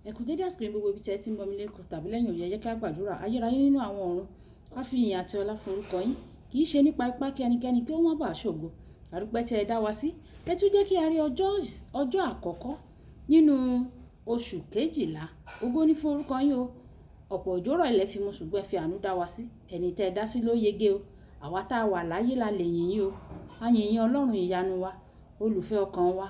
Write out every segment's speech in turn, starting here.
Ẹ kú dédé àsìkò yìí gbogbo ibi tí ẹ ti ń gbọ́ mi lẹ́kọ̀ọ́ tàbí lẹ́yìn òye, ẹ jẹ́ kí a gbàdúrà. Ayérayé nínú àwọn ọ̀run, a fi ìyìn àti ọlá fún orúkọ yín. Kì í ṣe nípa ipá kí ẹnikẹ́ni kí ó má bàa ṣògo. A dúpẹ́ tí ẹ dá wa sí. Ẹ tún jẹ́ kí a rí ọjọ́ àkọ́kọ́ nínú oṣù kejìlá. Ògo ni fún orúkọ yín o. Ọ̀pọ̀ òjò rọ̀ ilẹ̀ fi mu, ṣùgbọ́n ẹ fi àánú dá wa sí. Ẹni tí ẹ dá sí ló yege o. Àwa tá a wà láyé la lè yìn yín o. A yìn yín Ọlọ́run ìyanu wa, olùfẹ́ ọkàn wa.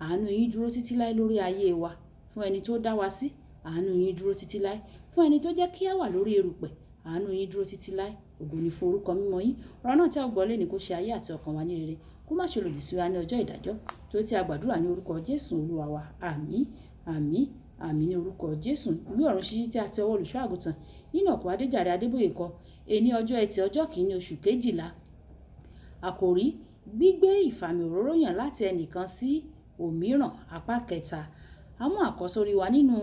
Àánú yín dúró títí láé lórí ayé wa. Fún ẹni tó dá wa sí, àánú yín dúró títí láé. Fún ẹni tó jẹ́ kí a wà lórí erùpẹ̀, àánú yín dúró títí láé. Ògo ni fún orúkọ mímọ́ yín. Ọ̀rọ̀ náà tí a ó gbọ́ lónìí kó ṣe ayé àti ọkàn wa ní rere. Kó má ṣe lòdì sí wa ní ọjọ́ ìdájọ́. Torí tí a gbàdúrà ní orúkọ Jésù Olúwa wa. Àmín, àmín, àmín ní orúkọ Jésù. Ìwé ọ̀run ṣíṣí tí a ti ọwọ́ olùṣọ́ àgùntàn Enoch Adéjàre Adébóyè kọ. Èní ọjọ́ Ẹtì, ọjọ́ kìíní, oṣù kejìlá. Àkòrí: gbígbé ìfàmì òróró yàn láti ẹnìkan sí òmíràn, apá kẹta. A mú àkọ́sórí wa nínú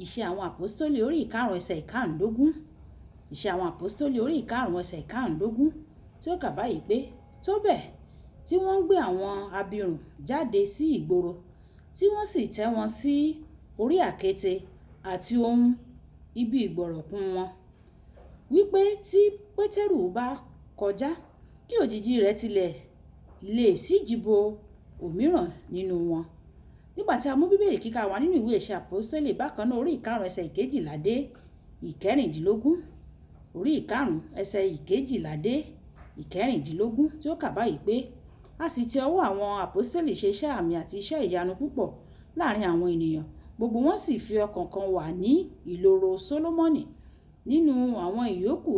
Ìṣe àwọn Àpọ́stólì orí ìkarùn-ún ẹsẹ̀ ìkarùndógún. Ìṣe àwọn Àpọ́stólì orí ìkarùn-ún ẹsẹ̀ ìkarùndógún tí ó kà báyìí pé, tó bẹ́ẹ̀ tí wọ́n ń gbé àwọn abirùn jáde sí ìgboro, tí wọ́n sì tẹ́ wọn sí orí àkéte àti ohun ibi ìgbọ̀rọ̀kún wọn. Wípé tí Pétérù bá kọjá, kí òjìji rẹ̀ tilẹ̀ lè ṣíji bo òmíràn nínú wọn. Nígbà tí a mú Bíbélì kíkà wá nínú ìwé Ìṣe Àpọ́stólì bákan náà, orí ìkarùn-ún ẹsẹ̀ ìkejìlá dé ìkẹrìndínlógún. Orí ìkarùn-ún ẹsẹ̀ ìkejìlá dé ìkẹrìndínlógún tí ó kà báyìí pé, a sì ti ọwọ́ àwọn àpọ́stélì ṣe iṣẹ́ àmì àti iṣẹ́ ìyanu púpọ̀ láàrin àwọn ènìyàn. Gbogbo wọn sì fi ọkàn kan wà ní ìloro Sólómọ́nì. Nínú àwọn ìyókù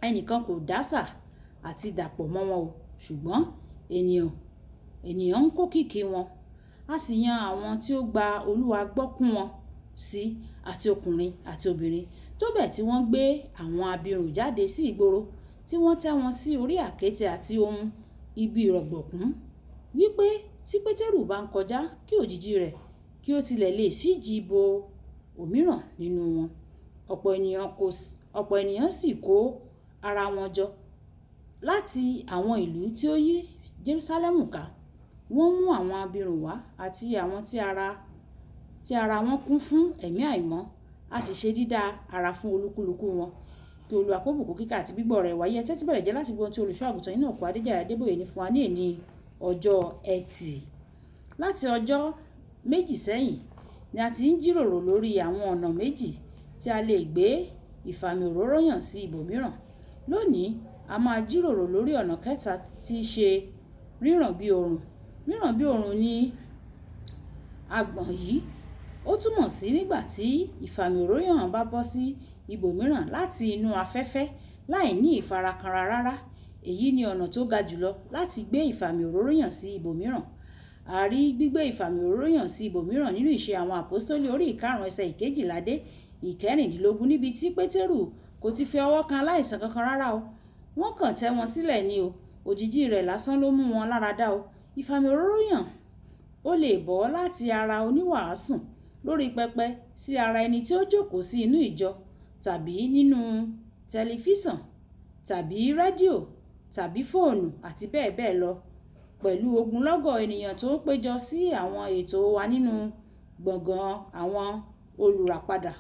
ẹnìkan kò dásà àti dàpọ̀ mọ́ wọn o, ṣùgbọ́n ènìyàn ń kó kìkì wọn. A sì yan àwọn tí ó gba Olúwa gbọ́ kún wọn sí, àti ọkùnrin àti obìnrin. Tó bẹ́ẹ̀ tí wọ́n gbé àwọn abirùn jáde sí ìgboro, tí wọ́n tẹ́ wọn sí orí àkéte àti ohun ibi ìrọ̀gbọ̀kún. Wípé tí Pétérù bá ń kọjá, kí òjìji rẹ̀ kí ó tilẹ̀ lè ṣíji bo òmíràn nínú wọn. Ọ̀pọ̀ ènìyàn sì kó ara wọn jọ láti àwọn ìlú tí ó yí Jerúsálẹ́mù ká. Wọ́n mú àwọn abirùn wá àti àwọn tí ara wọn kún fún ẹ̀mí àìmọ́. A sì ṣe dídá ara fún olúkúlùkù wọn. Kí Olúwa kó bùkún kíkà àti gbígbọ́ rẹ̀ wáyé. Ẹ tẹ́tí bẹ̀rẹ̀ jẹ́ láti gbọ́ ohun tí olùṣọ́ àgùntàn Enoch Adéjàre Adébóyè ní fún wa ní èní ọjọ́ Ẹtì. Láti ọjọ́ méjì sẹ́yìn ni a ti ń jíròrò lórí àwọn ọ̀nà méjì tí a lè gbé ìfàmì òróró yàn sí ibòmíràn. Lónìí, a máa jíròrò lórí ọ̀nà kẹta tí í ṣe ríràn bí oòrùn. Ríràn bí oòrùn ní agbọ̀n yìí. Ó túmọ̀ sí nígbà tí ìfàmì òróró yàn bá bọ́ sí ibòmíràn láti inú afẹ́fẹ́ láì ní ìfarakanra rárá. Èyí ni ọ̀nà tó ga jùlọ láti gbé ìfàmì òróró yàn sí ibòmíràn. A rí gbígbé ìfàmì òróró yàn sí ibòmíràn nínú Ìṣe àwọn Àpọ́stólì orí ìkarùn-ún ẹsẹ̀ ìkejìlá dé ìkẹrìndínlógún, níbi tí Pétérù kò ti fi ọwọ́ kan aláìsàn kankan rárá o. Wọ́n kàn tẹ́ wọn sílẹ̀ ni o. Òjìji rẹ̀ lásán ló mú wọn láradá o. Ìfàmì òróró yàn ó lè bọ́ láti ara oníwàásù lórí pẹpẹ sí ara ẹni tí ó jókòó sí inú ìjọ, tàbí nínú tẹlifíṣàn, tàbí rédíò, tàbí fóònù àti bẹ́ẹ̀ bẹ́ẹ̀ lọ. Pẹ̀lú ogunlọ́gọ̀ ènìyàn tó ń péjọ sí àwọn ètò wa nínú gbọ̀ngàn àwọn olùràpadà,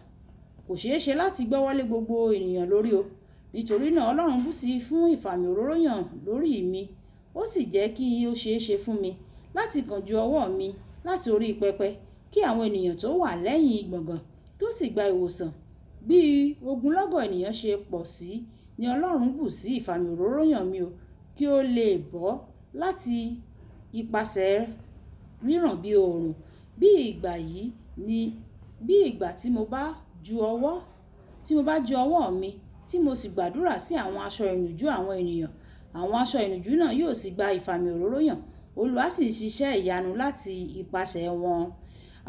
kò ṣeé ṣe láti gbọ́wọ́lé gbogbo ènìyàn lórí o. Nítorí náà, Ọlọ́run bù sí fún ìfàmì òróró yàn lórí mi. Ó sì jẹ́ kí ó ṣeé ṣe fún mi láti kàn ju ọwọ́ mi láti orí pẹpẹ kí àwọn ènìyàn tó wà lẹ́yìn gbọ̀ngàn kí ó sì gba ìwòsàn. Bí ogunlọ́gọ̀ ènìyàn ṣe pọ̀ sí ni Ọlọ́run bù sí ìfàmì òróró yàn mi o, kí ó lè bọ́ láti ipasẹ̀ ríràn bí oòrùn. Bí ìgbà yìí ni, bí ìgbà tí mo bá ju ọwọ́, tí mo bá ju ọwọ́ mi, tí mo sì gbàdúrà sí àwọn aṣọ ìnùjú àwọn ènìyàn, àwọn aṣọ ìnùjú náà yóò sì gba ìfàmì òróró yàn. Olúwa sì ń ṣiṣẹ́ ìyanu láti ipasẹ̀ wọn.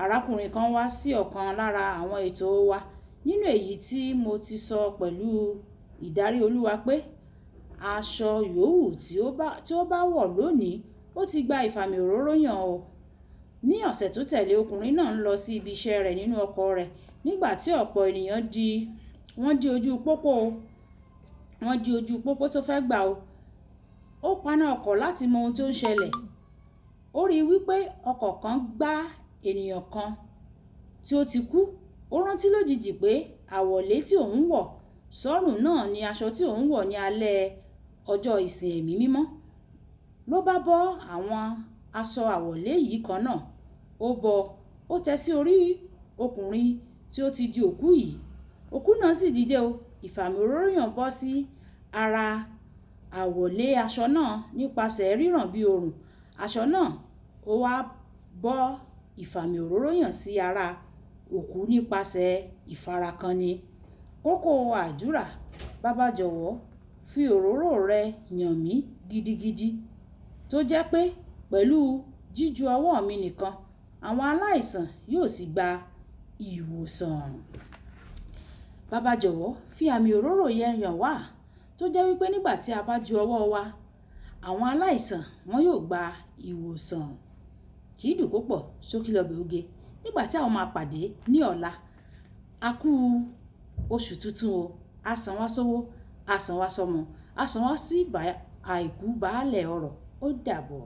Arákùnrin kan wá sí ọ̀kan lára àwọn ètò wa nínú èyí tí mo ti sọ pẹ̀lú ìdarí Olúwa pé aṣọ yòówù tí ó bá wọ̀ lónìí, ó ti gba ìfàmì òróró yàn o. Ní ọ̀sẹ̀ tó tẹ̀lé, ọkùnrin náà ń lọ sí ibi iṣẹ́ rẹ̀ nínú ọkọ̀ rẹ̀ nígbà tí ọ̀pọ̀ ènìyàn wọ́n di ojú pópó o. Wọ́n di ojú pópó tó fẹ́ gbà o. Ó paná ọkọ̀ láti mọ ohun tó ń ṣẹlẹ̀. Ó rí i wípé ọkọ̀ kan gbá ènìyàn kan. tí ó ti kú. Ó rántí lójijì pé àwọ̀lé tí òun wọ̀ sọ́rùn náà ni aṣọ tí òun wọ̀ ní alẹ́ ọjọ́ ìsìn ẹ̀mí mímọ́. Ló bá bọ́ àwọn aṣọ àwọ̀lé yìí kan náà, ó bọ́, ó tẹ́ sí orí ọkùnrin tí ó ti di òkú yìí. Òkú náà sì dìde o. Ìfàmì òróró yàn bọ́ sí ara àwọ̀lé aṣọ náà nípasẹ̀ ríràn bí òòrùn. Aṣọ náà ó wá bọ́ ìfàmì òróró yàn sí ara òkú nípasẹ̀ ìfarakànni. Kókó àdúrà: Baba jọ̀wọ́ fi òróró rẹ yàn mí gidigidi tó jẹ́ pé pẹ̀lú jíju ọwọ́ mi nìkan, àwọn aláìsàn yóò sì gba ìwòsàn. Baba jọ̀wọ́ fi àmì òróró yẹn yàn wá tó jẹ́ wípé nígbà tí a bá ju ọwọ́ wa, àwọn aláìsàn wọn yóò gba ìwòsàn. Kì í dùn púpọ̀, ṣókí lọbẹ̀ oge. Nígbà tí a ó máa pàdé ní ọ̀la, a kú oṣù tuntun o. A san wá sówó, a san wá sọ́mọ, a san wá sí àìkú baálẹ̀ ọrọ̀. Ó dàbọ̀.